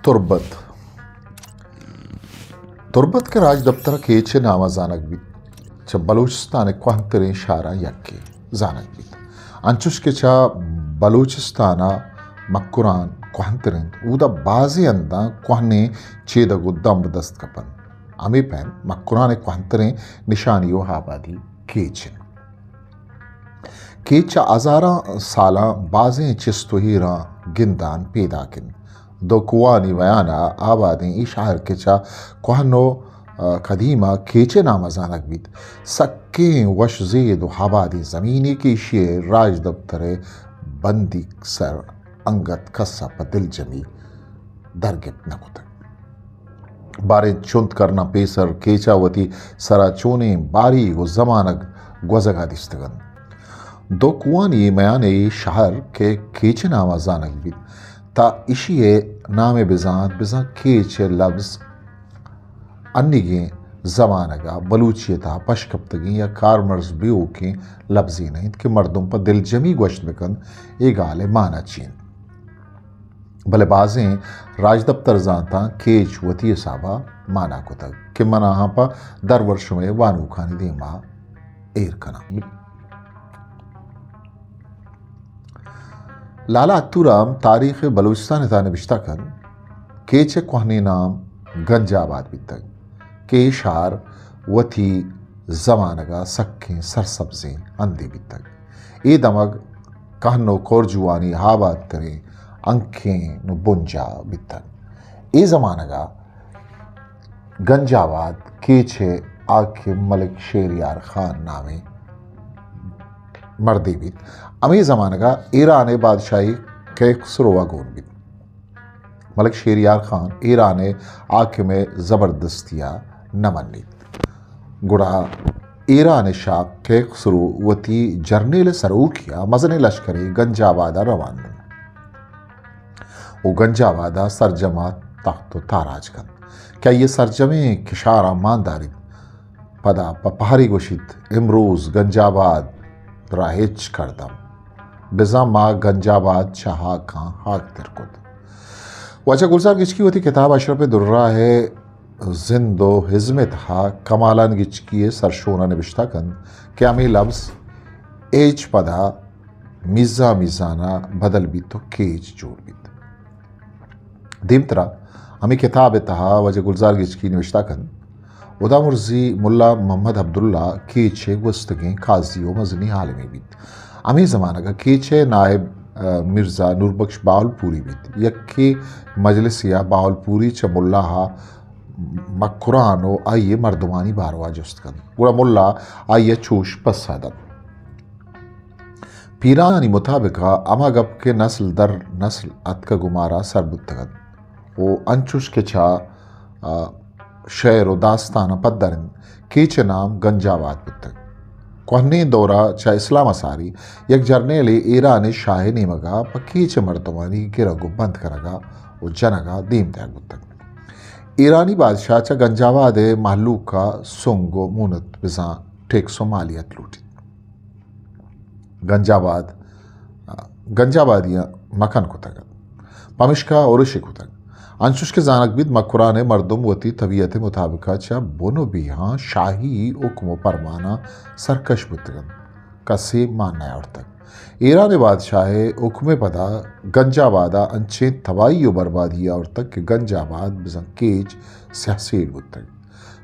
تربت۔ تربت کہ راجدپتر ءَ کیچ ءِ نام ءَ زانگ بیت، چہ بلوچستان ءِ کوہنتریں شہراں یکے زانگ بیت۔ انچوش کہ چہ بلوچستان ءَ مکران کوہنتر انت، اودا بازیں ہنداں کوہنیں چیدگ و دمب دست کپنت۔ ہمے پیم مکران ءِ کوہنتریں نشانی و آبادی کیچ انت۔ کیچ چہ ہزاراں سالاں بازیں چست و ایراں گندان پیداک انت۔ دو کوہانی میان ءَ آبادیں اے شہر کہ چہ کوہن و، آ، قدیم ءَ کیچ ءِ نام ءَ زانگ بیت، سکیں وش زید و آبادیں زمینے کہ ایشی ءِ راجدپتر ءِ بندیک سر انگت کس ءَ پہ دلجمی درگپت نہ کتگ۔ باریں چنت کرناں پیسر کیچ ءَ وتی سرا چونیں باریگ و زمانگ گوزگ ءَ دیستگ انت۔ دو کوہانی میان ءَ اے شہر کہ کیچ ءِ نام ءَ زانگ بیت، تہ ایشی ءِ نام ءِ بزانت، بزاں کیچ ءِ لبز انیگیں زمانگ ءَ بلوچی ءِ تہا پش کپتگیں یا کارمرز بیوکیں لبزے نہ انت کہ مردم پہ دلجمی گوشت بہ کنت، اے گال ءِ مانا چی انت؟ بلے بازیں راجدپتر زانتاں کیچ وتی حساب ءَ مانا کتگ کہ من آہاں پہ درور شمئے وانوکانی دیم ءَ ایر کناں۔ لالا اتو رام تاریخ بلوچستان ءِ تہا نبشتہ کنت، کیچ ءِ کوہنیں نام گنج آباد بیتگ کہ اے شہر وتی زمانگ ءَ سکیں سرسبزیں ہندے بیتگ۔ اے دمگ کہن و کورجوانی آبادتریں ہنکین و بنجاہ بیتگ۔ اے زمانگ ءَ گنج آباد کیچ ءِ حاکم ملک شہریار خان نامیں مردے بیت۔ ہمے زمانگ ءَ ایران ءِ بادشاہی کیخسرو ءَ گون بیت۔ ملک شہریار خان ایران ءِ حاکم ءِ زبردستی ءَ نہ منیت، گڑا ایران ءِ شاہ کیخسرو وتی جرنیل ءِ سروکی ءَ مزنیں لشکرے گنج آباد ءَ روان انت و گنج آباد ءَ سرجم ءَ تخت و تاراج کنت کہ آئی ءِ سرجمیں کشاراں مان داریت۔ پدا پہ پہرے گوشیت، امروز گنج آباد را ہچ کردم، بزاں ما گنج آباد چہ ہاکاں ہاکتر کت۔ واجہ گلزار گچکی وتی کتاب اشرف درہ ءِ زند و ہزم ءِ تہا کمالان گچکی ءِ سرشون ءَ نبشتہ کنت کہ ہمے لبز ایچ پدا میزان میزان ءَ بدل بیت و کیچ جوڑ بیت۔ دیمترا ہمے کتاب ءِ تہا واجہ گلزار گچکی نوشتہ کنت، ہدامرزی ملا محمد عبداللہ کیچ ءِ گوستگیں قاضی و مزنیں عالمے بیت۔ ہمے زمانگ ءَ کیچ ءِ نائب، آ، مرزا نوربخش بہاولپوری بیت۔ یکے مجلسے ءَ بہاولپوری چہ ملا ءَ مکران و آئی ءِ مردمانی باروا جست کنت، گڑا ملا آئی ءَ چوش پسہ دنت۔ پیرانی مطابق ءَ ہما گپ کہ نسل در نسل اتکگ و مارا سر بوتگ انت و انچوش کہ چہ، آ، شعر و داستان ءَ پدر انت، کیچ ءِ نام گنج آباد بوتگ۔ کوہنیں دور ءَ چہ اسلام ءَ ساری یک جرنیلے ایران ءِ شاہ ءِ نیمگ ءَ پہ کیچ ءِ مردمانی گرگ و بند کنگ ءَ و جنگ ءَ دیم دئیگ بوتگ۔ ایرانی بادشاہ چہ گنج آباد ءِ مہلوک ءَ سنگ و مونت بزاں ٹیکس و مالیت لوٹیت۔ گنج آباد، گنج آبادیاں مکن کتگ ات، پمشکا ارش کتگ۔ انچوش کہ زانگ بیت، مکران ءِ مردم وتی طبیعت ءِ مطابق ءَ چہ بن و بیہاں شاہی حکم و پرماناں سرکش بوتگ انت، کسے مان نیاورتگ۔ ایران ءِ بادشاہ ءِ حکم ءِ پدا گنج آباد ءَ انچیں تباہی و بربادی آورتگ کہ گنج آباد بزاں کیچ سیاہ سیڑ بوتگ۔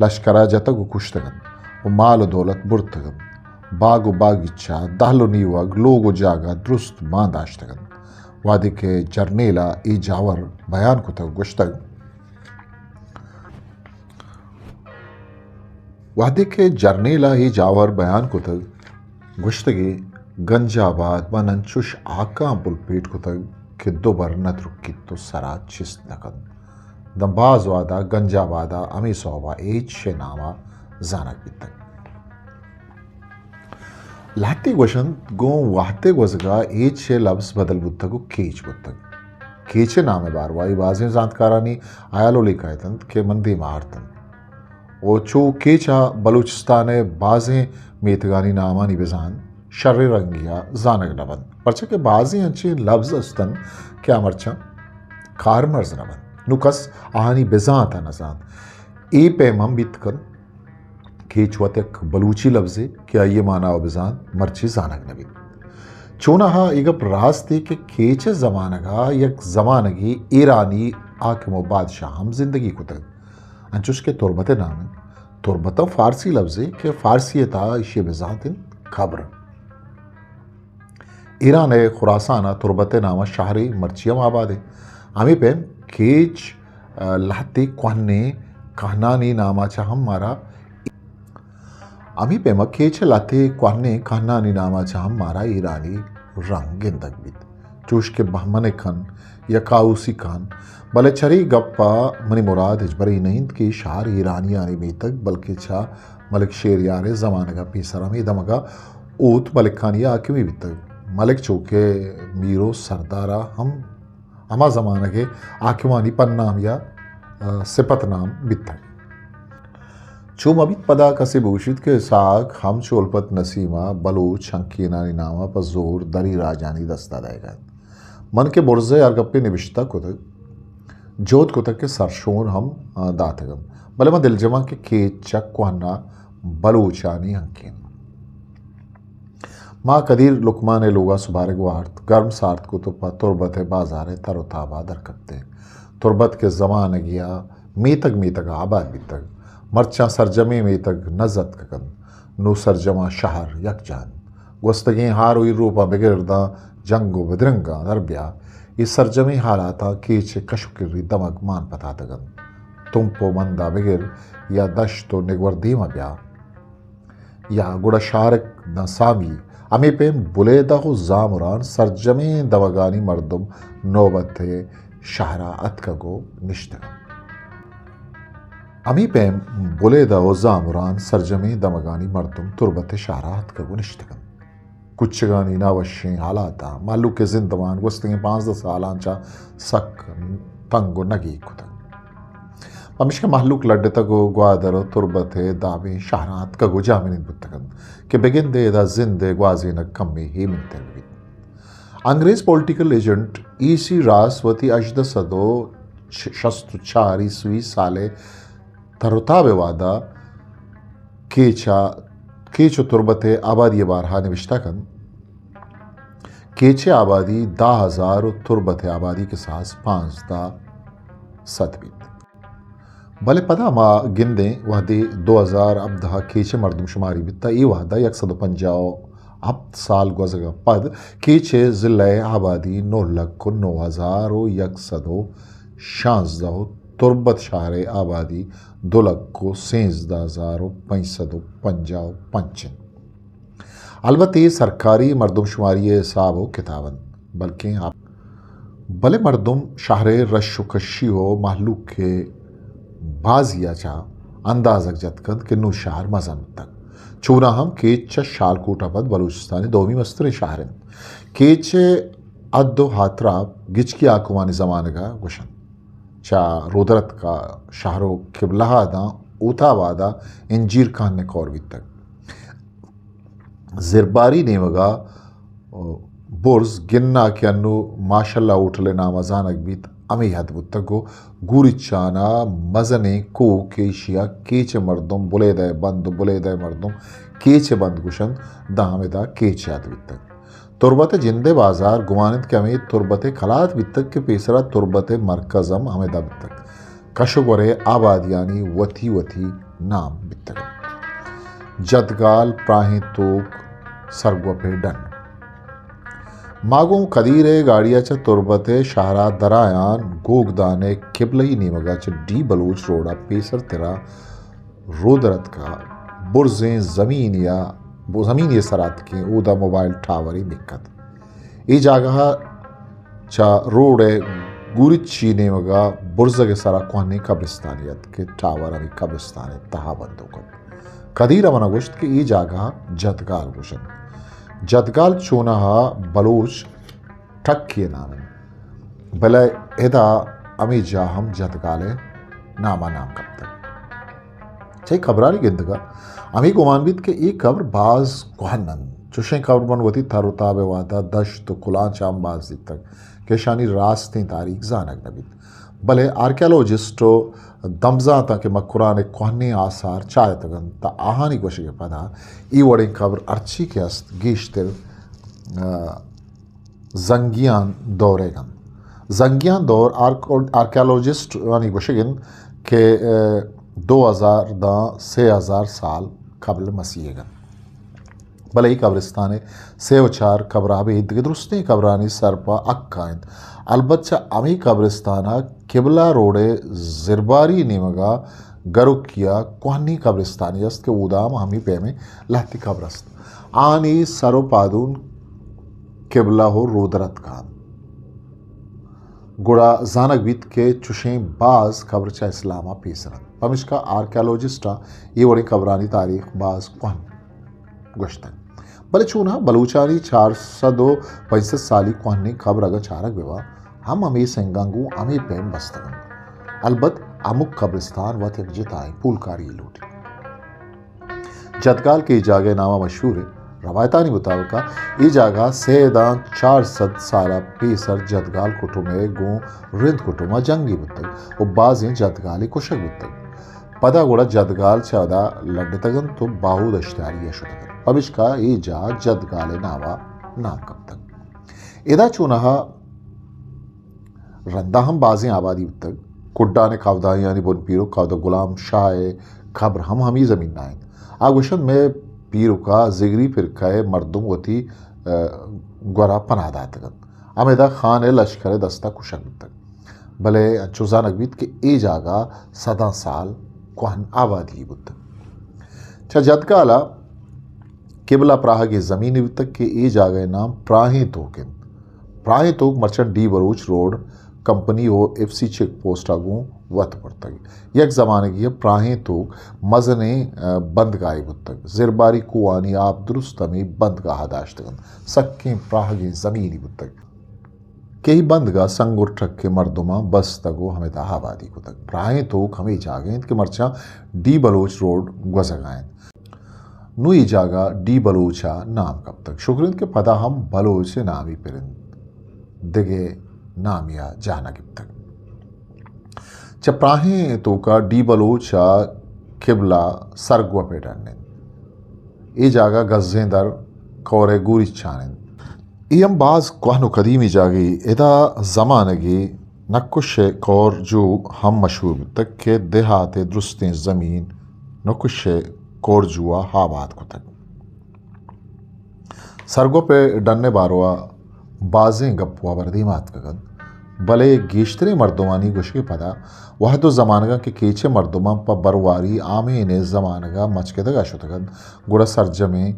لشکر ءَ جتگ و کشتگ انت و مال و دولت برتگ انت۔ باگ و باگیچہ، دہل و نیوگ، لوگ و جاگہ درست مان داشتگ انت۔ وہدے کہ جرنیل ءَ اے جاور بیان کتگ و گوشتگ، وہدے کہ جرنیل ءَ اے جاور بیان کتگ، گوشتگے، گنج آباد من انچوش ہاکاں پلپیٹ کتگ کہ دو بر نہ ترکیت و سرا چست نہ کنت۔ داں باز وہدا گنج آباد ءَ ہمے سوب ءَ ایچ ءِ نام ءَ زانگ بیتگ۔ لہتے گوشنت، گوں وہد ءِ گوزگ ءَ ایچ ءِ لبز بدل بوتگ و کیچ بوتگ۔ کیچ ءِ نام ءِ باروا ءَ بازیں زانتکارانی ہیال و لیکہ اتنت کہ من دیما آرتنت۔ و چو کیچ ءَ بلوچستان ءِ بازیں میتگانی نامانی بزاں شریں رنگے ءَ زانگ نہ بنت، پرچا کہ بازیں انچیں لبز است انت کہ آ مرچاں کارمرز نہ بنت۔ نوں کس آہانی بزانت ءَ نہ زانت۔ اے پیم ہم بیت کنت کیچ وت یک بلوچی لبزے کہ آئی ءِ مانا و بزانت مرچی زانگ نہ بیت۔ چوناہا اے گپ راستے کہ کیچ ءِ زمانگ ءَ یک زمانگے ایرانی حاکم و بادشاہ ہم زندگی کتگ، انچوش کہ تربت ءِ نام انت۔ تربت ہم فارسی لبزے کہ فارسی ءِ تہا ایشی ءِ بزانت انت قبر۔ ایران ءِ خراسان ءَ تربت ءِ نام ءَ شہرے مرچی ہم آباد انت۔ ہمے پیم کیچ، ءَ، لہتے کوہنیں کہنانی نام ءَ چہ ہم مارا، ہمے پیم ءَ کیچ ءِ لہتے کوہنیں کہنانی نام ءَ چہ ہم مارا ایرانی رنگ گندگ بیت۔ چوش کہ بہمن کہن یا کاووسی کہن، بلے چرے گپ ءَ منی مراد ہچبرے نہ انت کہ اے شہر ایرانیانی میتگ، بلکیں چہ ملک شہریار ءِ زمانگ ءَ پیسر ہمے دمگ ءَ اوت ملکانی حاکمی بیتگ۔ ملک چو کہ میر و سردار ءَ ہم ہما زمانگ ءِ حاکمانی پنام یا، ءَ، سپت نام بیتگ۔ چو مہ بیت پدا کسے بگوشیت کہ اسحاق ہم چو الفت نسیم ءَ بلوچ ہنکینانی نام ءَ پہ زور دری راجانی دست ءَ دئیگ ءَ انت۔ من کہ برز ءِ ہر گپے نبشتہ کتگ، جہد کتگ کہ سرشون ہم، آ، داتگ انت، بلے من دلجم آں کہ کیچ چہ کوہن ءَ بلوچانی ہنکین۔ ما کدیر لقمان ءِ لوگ ءَ سبارگ وارت، گرم سارت کت و پہ تربت ءِ بازار ءِ تر و تاب ءَ در کپتیں۔ تربت کہ زمانگے ءَ میتگ میتگ ءَ آباد بیتگ، مرچاں سرجمیں میتگ نز اتکگ انت۔ نوں سرجماں شہر یکجاہ انت۔ گوستگیں ہار و ایروپاں بگر داں جنگ و بدرنگاں در بیا، اے سرجمیں حالاتاں کیچ ءِ کش و کری دمگ مان پتاتگ انت۔ تمپ و مند ءَ بگر یا دشت و نگور دیم ءَ بیا، یا گڑا شارک داں سامی، ہمے پیم بلیدہ و زامران سرجمیں دمگانی مردم نوبت ءِ شہر ءَ اتکگ و نشتگ انت۔ ہمے پیم بلیدہ و زامران سرجمیں دمگانی مردم تربت ءِ شہر ءَ اتکگ و نشتگ انت۔ کچگانی ناوشیں حالاتاں مہلوک ءِ زندمان گوستگیں پانزدہ سالاں چہ سک تنگ و نگیگ کتگ۔ پمیشکہ مہلوک لڈتگ و گوادر و تربت ءِ دابیں شہراں اتکگ و جاہمنند بوتگ انت کہ بگندے ادا زند ءِ گوازینگ کمے ہیمنتر بہ بیت۔ انگریز پولیٹیکل ایجنٹ ای سی راس وتی ہژدہ سد و شست و چار عیسوی سال ءِ تر و تاب ءِ وہد ءَ کیچ ءَ، کیچ و تربت ءِ آبادی ءِ بارہ ءَ نبشتہ کنت۔ کیچ ءِ آبادی دہ ہزار و تربت ءِ آبادی کساس پانزدہ سد بیت۔ بلے پدا ما گندیں وہدے دو ہزار ہبدہ ءَ کیچ ءِ مردم شماری بیت، اے وہد ءَ یک سد و پنجاہ و ہپت سال گوزگ ءَ پد کیچ ءِ ضلع ءِ آبادی نو لکھ و نو ہزار و یک سد و شانزدہ و تربت شہر ءِ آبادی دو لکھ و سینزدہ ہزار و پنچ سد و پنجاہ و پنچ انت۔ البت اے سرکاری مردم شماری ءِ حساب و کتاب انت، بلکیں آپ، بلے مردم شہر ءِ رش و کشی و مہلوک ءِ بازی ءَ چہ اندازگ جت کنت کہ نوں شہر مزن بوتگ۔ چوناہا ہم کیچ چہ شالکوٹ ءَ پد بلوچستان ءِ دومی مستریں شہر انت۔ کیچ ءِ حد و ہاترا گچکی حاکمانی زمانگ ءَ گوشنت۔ چہ رودرتک ءَ شہر و قبلہ ءَ داں اوتاباد ءَ انجیر کہن ءِ کور بیتگ۔ زرباری نیمگ ءَ برز گنا کہ انوں ماشاءاللہ ہوٹل ءِ نام ءَ زانگ بیت، ہمے حد بوتگ و گوریچان ءَ مزنیں کوہ کہ ایشی ءَ کیچ ءِ مردم بلیدہ ءِ بند و بلیدہ ءِ مردم کیچ ءِ بند گوشنت، داں ہمدا کیچ ءِ حد بیتگ۔ تربت ءِ جند ءِ بازار گمان انت کہ ہمے تربت ءِ کلات بیتگ کہ پیسرا تربت ءِ مرکز ہم ہمدا بیتگ۔ کش و گور ءِ آبادیانی وتی وتی نام بیتگ انت۔ جدگال، پراہیں توک، سرگوپ ءِ ڈن۔ ما گوں قدیر ءِ گاڑی ءَ چہ تربت ءِ شہر ءَ درایان گوگدان ءِ قبلہی نیمگ ءَ چہ ڈی بلوچ روڈ ءَ پیسر ترا رودرتک ءَ برزیں زمینے ءَ، زمینے ءِ سرا اتکیں، اودا موبائل ٹاورے نکت۔ اے جاگہ ءَ چہ روڈ ءِ گورچی نیمگ ءَ برزگ ءِ سرا کوہنیں قبرستانے ات کہ ٹاور ہمے قبرستان ءِ تہا بندوک ات۔ قدیر ءَ من ءَ گوشت کہ اے جاگہ ءَ جدگال گوشنت۔ جدگال چوناہا بلوچ ٹکی ءِ نام انت، بلے ادا ہمے جاہ ہم جدگال ءِ نام ءَ نام کپتگ۔ چہ قبرانی گندگ ءَ ہمے گمان بیت کہ اے قبر باز کوہن انت۔ چشیں قبر من وتی تر و تاب ءِ وہد ءَ دشت و کلانچ ءَ ہم باز دیتگ کہ اشانی راستیں تاریخ زانگ نہ بیت۔ بلے آرکیالوجسٹ و دمزانتاں کہ مکران ء کوہنیں آثار چارتگ انت، تہ آہانی گوشگ ء پدا اے وڑیں قبر ہرچی کہ است گیشتر، آ، زنگیان دور ء انت۔ زنگیان دور آرکو-، آرکیالوجسٹانی گوشگ انت کہ، آ، دو ہزار داں سے ہزار سال قبل مسیح ء انت۔ بلے اے قبرستان ء سے و چار قبر ابید دگہ درستیں قبرانی سر پہ حق ء انت۔ البت چہ ہمے قبرستان ء قبلہ روڈ ء زرباری نیمگ ء گروکی ء کوہنی قبرستانی است کہ اودا ہم ہمے پیمیں لہتی قبر است۔ آنی سر و پادون قبلہ و رودرتک انت۔ گڑا زانگ بیت کہ چشیں باز قبر چہ اسلام ء پیسر انت۔ پمشکا آرکیالوجسٹاں اے وڑیں قبرانی تاریخ باز کوہن گوشتگ۔ بلے چوناہا بلوچانی چار سد و پنچ سد سالی کوہنیں قبر اگاں چارگ بہ باں، ہم ہمے سنگاں گوں ہمے پیم بستگ انت۔ البت ہمک قبرستان وت یک جتائیں پولکاری لوٹیت۔ جدگال کہ اے جاگہ ء نام ء مشہور انت، روایتانی مطابق ء اے جاگہ ء سے داں چار سد سال ء پیسر جدگال کٹم ء گوں رند کٹم ء جنگے بوتگ و بازیں جدگالے کشگ بوتگ۔ پدا گڑا جدگال چہ ادا لڈتگ انت و باہو دشتیاری ء شتگ انت، پمشکا اے جاہ جدگال ء نام ء نام کپتگ۔ ادا چوناہا رندا ہم بازیں آبادی بوتگ۔ کڈان ء کاوداہیانی بن پیرک کاودا غلام شاہ ء قبر ہم ہمے زمین ء انت۔ آ گوشنت، مئے پیرک ء زگری پرکہ ء مردم وتی، ء، گورا پناہ داتگ انت۔ ہمیدا خان ء لشکر ء دستا کشگ بوتگ۔ بلے انچو زانگ بیت کہ اے جاگہ سداں سال کوہن آبادی بوتگ۔ چہ جدگال ء قبلہ پراہگیں زمینے بوتگ کہ اے جاگہ ء نام پراہیں توک انت۔ پراہیں توک مرچاں ڈی بلوچ روڈ کمپنی و ایف سی چیک پوسٹ ء گوں وت برتگ۔ یک زمانگے ء پراہیں توک مزنیں، ء، بندگاہے بوتگ۔ زرباری کوہانی آپ درست ہمے بندگاہ ء داشتگ انت۔ سکیں پراہگیں زمینے بوتگ۔ کئی بندگاہ سنگ و ٹک ء مردماں بستگ و ہمدا آبادی کتگ۔ پراہیں توک ہمے جاگہ انت کہ مرچاں ڈی بلوچ روڈ گوزگ ء انت۔ نوں اے جاگہ ڈی بلوچ ء نام کپتگ۔ شکر انت کہ پدا ہم بلوچ ء نامی پر انت، دگہ نامی ء جاہ نہ گپتگ۔ چہ پراہیں توکا ڈی بلوچ ء قبلہ سرگوپ ء ڈن انت۔ اے جاگہ گزیں در کور ء گوریچان انت۔ اے ہم باز کوہن و قدیمی جاگہے۔ ادا زمانگے نکش ء کور جو ہم مشہور بوتگ کہ دیہات ء درستیں زمین نکش ء کورجو ء آباد کتگ۔ سرگوپ ء ڈن ء باروا بازیں گپ و ہبر دیما اتکگ انت، بلے گیشتریں مردمانی گوشگ ء پدا وہد و زمانگاں کہ کیچ ء مردماں پہ برواری آمین ء زمانگ ء مچکدگ ء شتگ انت، گڑا سرجمیں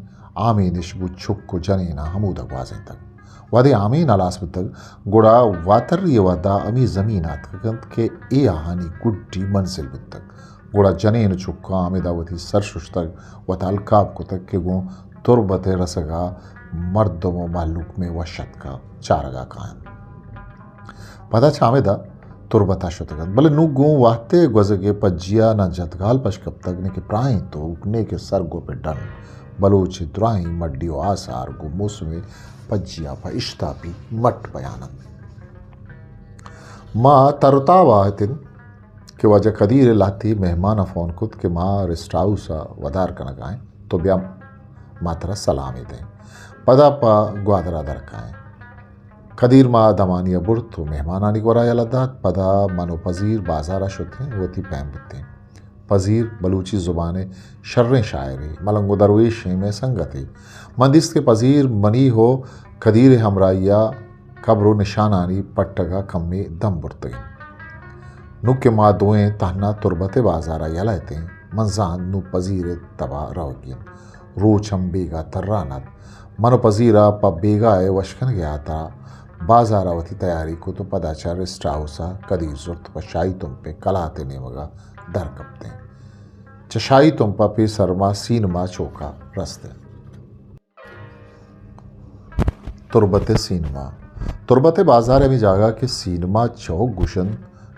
آمینش گوں چک و جنیناں ہمودا گوازینتگ۔ وہدے آمین ہلاس بوتگ، گڑا واتری ء وہدا ہمے زمین ء اتکگ انت کہ اے آہانی گڈی منزل بوتگ۔ گڑا جنین و چکاں ہمدا وتی سر ششتگ، وت الکاپ کتگ کہ گوں تربت ء رسگ ء مردم و مہلوک مئے وش اتک ء چارگ ء کاینت۔ پدا چہ ہمدا تربت ء شتگ انت، بلے نوں گوں وہد ء گوزگ ء پجیا نہ جدگال پش کپتگ، نہ کہ پراہیں توک، نہ کہ سرگوپ ء ڈن۔ بلوچ ء دراہیں مڈی و آسار گوں موسم ء پجیا پہ اشتاپی مٹ بیان انت۔ ما تر و تاب ء اتن کہ واجہ قدیر ء لہتے مہماناں فون کت کہ ما ریسٹ ہاؤس ء ودار کنگ ء ایں، تو بیا ما ترا سلامے دئیں۔ پدا پہ گوادر ء در کائیں۔ قدیر ما دمانی ء برت و مہمانانی گورا یلہ دات۔ پدا من و پذیر بازار ء شتیں، وتی پیم بوتیں۔ پذیر بلوچی زبان ء شریں شاعرے، ملنگ و درویشیں مئے سنگتے۔ من دیست کہ پذیر منی و قدیر ء ہمراہی ء قبر و نشانانی پٹگ ء کمے دم برتگ انت۔ نوں کہ ما دوئیں تہنا تربت ء بازار ء یلہ اتیں، من زانت نوں پذیر ء تب ء روگی انت۔ روچ ہم بیگاہ تران ات۔ من و پذیر ء پہ بیگاہ ء وش کنگ ء ہاترا بازار ء وتی تیاری کت و پدا چہ ریسٹ ہاؤس ء قدیر زرت پہ شاہی تمپ ء کلات ء نیمگ ء در کپتیں۔ چہ شاہی تمپ ء پیسر ما سینما چوک ء رستیں۔ تربت ء سینما۔ تربت ء بازار ء ہمے جاگہ کہ سینما چوک گوشنت،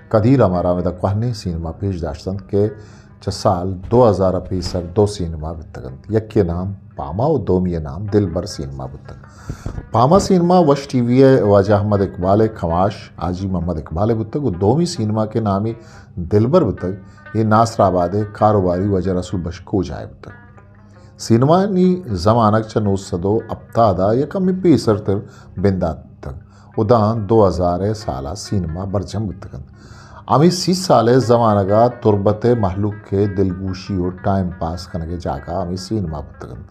قدیر ء مارا ہمدا کوہنیں سینما پیش داشتنت کہ چہ سال دو ہزار ءَ پیسر دو سینما بوتگ انت۔ یکے ءِ نام پاما ءُ دومی ءِ نام دلبر سینما بوتگ۔ پاما سینما وش ٹی وی ءِ واجہ احمد اقبال ءِ کماش حاجی محمد اقبال ءِ بوتگ ءُ دومی سینما کہ نامی دلبر بوتگ، اے ناصر آباد ءِ کاروباری واجہ رسول بخش کھوجا ءِ بوتگ۔ سینمانی زمانگ چہ نو سد ءُ ہپتاد ءَ یک ہمے پیسرتر بندات بوتگ ءُ داں دو ہزار ءِ سال ءَ سینما برجم بوتگ انت۔ ہمے سی سال ءِ زمانگ ءَ تربت ءِ مہلوک ءِ دلگوشی ءُ ٹائم پاس کنگ ءِ جاگہ ہمے سینما بوتگ انت۔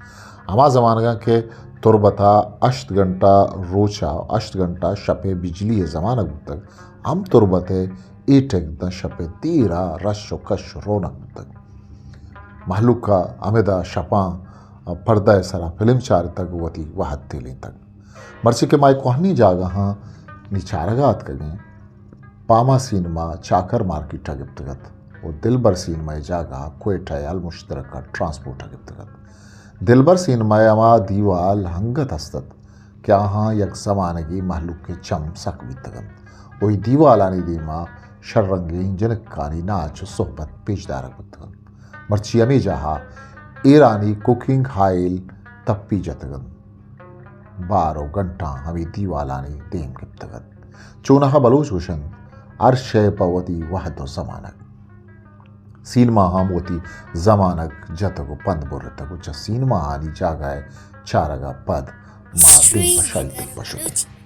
ہما زمانگاں کہ تربت ءَ ہشت گھنٹہ روچ ءَ، ہشت گھنٹہ شپ ءِ بجلی ءِ زمانگ بوتگ، ہم تربت ءِ اے ٹک داں شپ ءِ دیر ءَ رش ءُ کش ءُ رونق بوتگ۔ مہلوک ءَ ہمدا شپاں پردہ ءِ سرا فلم چارتگ ءُ وتی وہد تیلینتگ۔ مرچی کہ ما اے کوہنیں جاگہاں نی چارگ ءَ اتکگیں، پاما سینما چاکر مارکیٹ ءَ گپتگ ات ءُ دلبر سینما ءِ جاگہ کوئٹہ ءِ المشترکہ ٹرانسپورٹ ءَ گپتگ ات۔ دلبر سینما ءِ ہما دیوال ہنگت است ات کہ آہاں یک زمانگے مہلوک ءِ چم سک بیتگ انت ءُ اے دیوالانی دیما شررنگیں جنکانی ناچ ءُ صحبت پیش دارگ بوتگ انت۔ مرچی ہمے جاہ ءَ ایرانی کوکنگ آئل تپی جتگ انت۔ بار ءُ گھنٹاں ہمے دیوالانی دیم گپتگ ات۔ چوناہا بلوچ گوش انت، ہر شے پہ وتی وہد ءُ زمانگ۔ سینما ہم وتی زمانگ جتگ ءُ پند برتگ ءُ چہ سینماہانی جاگہ ءِ چارگ ءَ پد ما دیم پہ شاہی تمپ ءَ شتیں۔